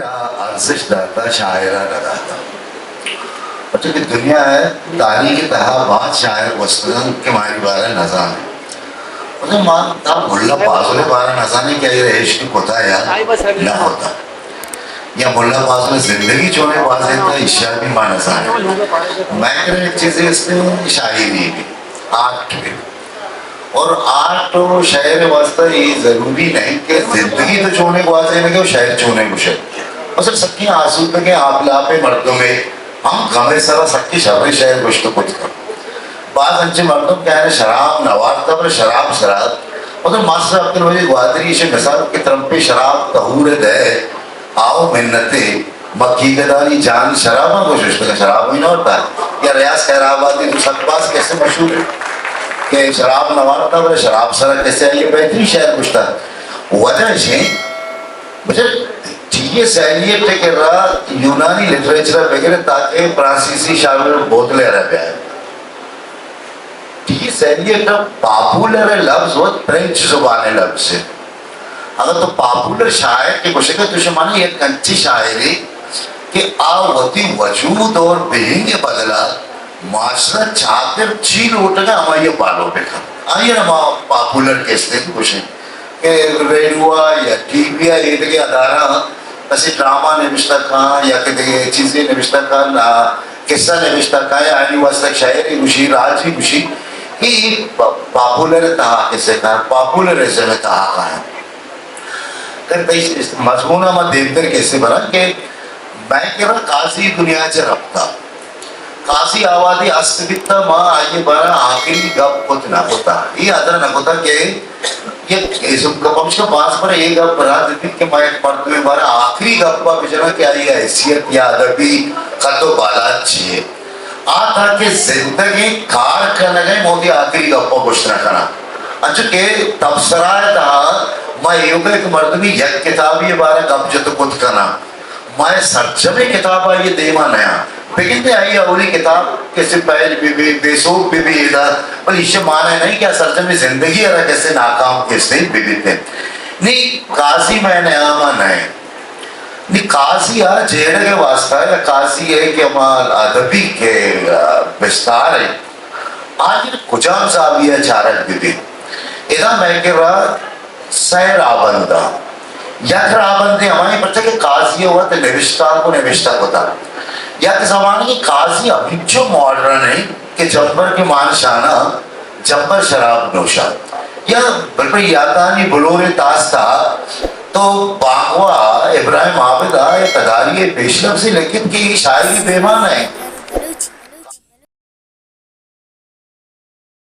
ارزش داتا، شاعرا نہ داتا۔ پرچا کہ دنیا ءِ تاریخ ءِ تہا باز شاعر گوستگ انت کہ ما آئی بارہ نہ زانیں۔ پرچا ما تا ملا فاضل ءِ بارہ نہ زانیں کہ آئی ءَ عشق کتا یا نہ کتا، یا ملا فاضل ءِ زندگی چونیں گوازینتا، ایشی ءَ بھی ما نہ زانیں۔ مئے کرا یک چیزے است، شاعری بھی، آرٹ بھی۔ اور آرٹ و شعر ءِ واسطہ اے ضروری نہیں کہ زندگی تو چونیں گوازینگے و شعر چونیں گوشے۔ مثلاً سکیں آسودگیں آپ لاپیں مردمے ہم غم ءِ سرا سکیں شریں شعر گوشت کت کنت۔ باز انچیں مردم کہ آیاں شراب نہ وارتا، بلے شراب سرا ات۔ مثلاً ماسٹر عبدالوحید گوادری ایشی مثال کہ ترمپے شراب طہور دئے، آؤ منتے، مکی گدانی جان شراباں گوششتگ، شراب ہی نہ ہوتا۔ یا ریاض خیر آبادی تو سک باز کسے مشہور ہے کہ شراب نہ وارتا، بلے شراب سرا کسے آئی بہترین شعر گوشتا۔ وجہ اش ہے، مجھے ٹی ایس ایلیٹ کے را یونانی لٹریچر بگڑے تاکہ فرانسیسی شاعر بودلیئر بیائے۔ ٹی ایس ایلیٹ ءِ پاپولر ءِ لبز وت فرنچ زبان ءِ لبز انت۔ اگاں تو پاپولر شاعر کہ گوشگ ءَ تو شمانا یک انچیں شاعرے کہ آ وتی وجود اور بینگ ءِ بدلا معاشرہ چاکر چی لوٹگ ءَ ہمائی ءَ فالو بہ کن۔ آئی ءَ را ما پاپولر کسے گوشیں کہ ریڈیو ءَ یا ٹی وی ءَ ایدگہ ادارہ کسے ڈرامہ نبشتہ کن یا کہ دگہ چیزے نبشتہ کن، آ، قصہ نبشتہ کن یا آئی واسطہ شاعری گوشی، راجی گوشی، اے پاپولر تہا کسے کن، پاپولرزم تہا کن۔ کہ تئی مضمون ءَ ما دیمتر کسے براں کہ مئے کرا قاضی دنیا چہ رپتا۔ قاضی آوادی است بیتا، ما آئی بارہ آخری گپ کت نہ کتا۔ اے ادر نہ کتا کہ یک ازم کا پمشکا باز پر اے گپ رد بیت کہ ما یک مردمے بارہ آخری گپ ءَ بجنا کہ آئی حیثیت یا ادبی قد و بالاد چی ہے۔ آ تاکہ زندگیں کار کنگیں موتی آخری گپ ءَ گوشت نہ کنا۔ انچو کہ تبصرہ ءِ تہا ما ایوکا یک مردمی یک کتابی بارہ گپ جت کت کنا۔ مئے سرجمیں کتاب آئی دیما نیاں۔ بگندے آئی اولی کتاب کسے پہل بہ بی، بے سوب بہ بی ادا، بلے ایشی معنی نہیں کہ آ سرجمیں زندگی ءَ را کسے ناکام کسے بہ بیت۔ نی قاضی مئے نیاما نئے۔ نی قاضی ءِ جیڑگ ءِ واسطہ یا قاضی ءِ کہ ہما ادبی کہ، آ، بستار ہے، آئی کجام زاویہ چارگ بہ بیت؟ ادا مئے کرا سئے راہبند ءَ۔ یک راہبندے ہمائی پرچہ کہ قاضی ءَ وت نبشتہ کو نبشتہ کتا۔ یک زمانگے قاضی ہمینچو ماڈرن ہے کہ جمبر کے مان شانا جمبر شراب نوشا۔ یا بلکہ یاتانی بلورے تاستا تو بانگوا ابراہیم عابد ءَ تداری پیش لفظی لکھت کہ یہ شاعری پیمانہ ہے۔